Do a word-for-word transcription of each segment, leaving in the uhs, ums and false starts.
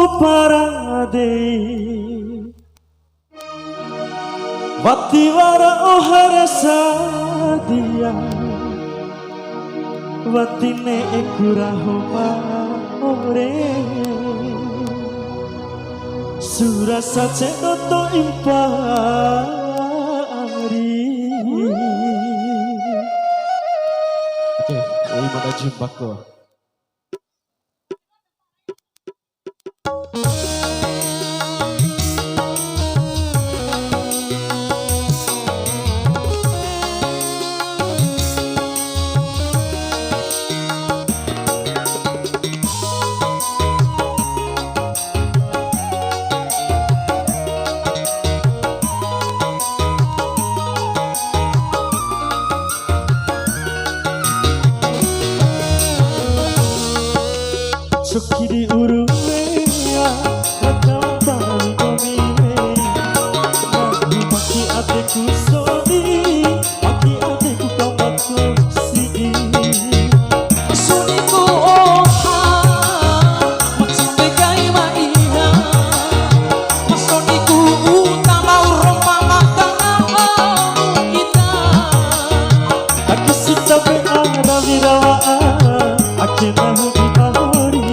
Para dei, wati wara oha ra sadia, wati ne'e ku raho ma ore, sura sacedo to impari. Oke, ini mana jumpa ko. Coki di uru wea, raka wantari gomi wei. Nahu maki adeku sodi, maki adeku kamako sidi. Sodiku oha, macumbe kai ma iha. Sodiku uta mau rompa mata ita. Ake sita be ara wirawa, ake nahu di mahori.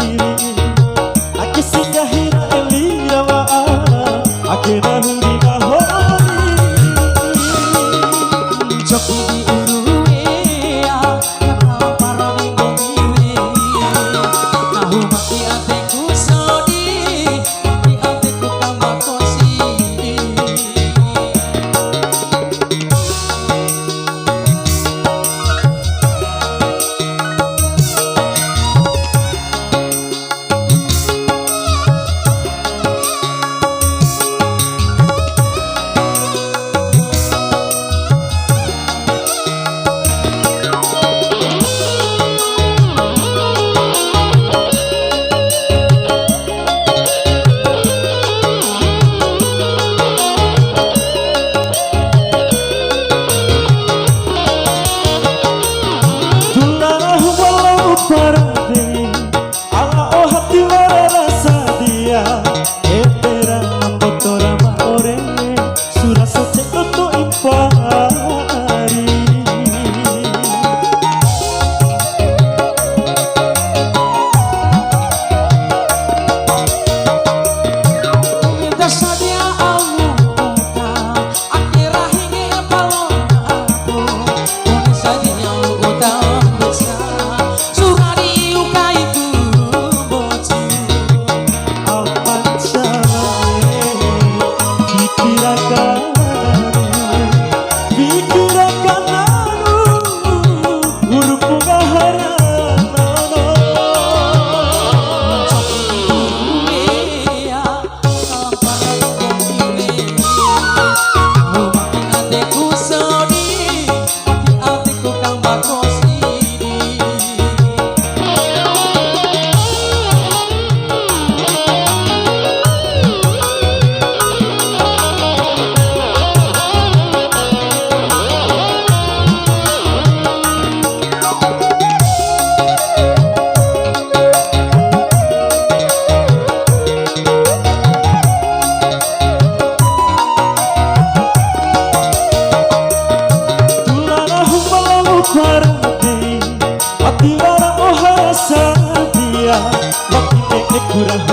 Ake singgahira elira wa'a, ake nahu di mahori. Coki di uru wea, kata para minggu miwe. Nahu maki adeku sodi, maki adeku kamako sidi. Dula nahu walau parade. Ala oha tiwara ra sadia, ede ra mboto ra ma ore, sura sacedo to impari. Eda sadia au uta, ake rahi nge palo aku, kone sadia au uta mboca. Suhari ukai tu mbocu. Apa carae, pikirakan, pikirakan anu, uruku gaharan nono. Dula nahu ma lao parade, wati wara oha sadia, wati ne'e ku raho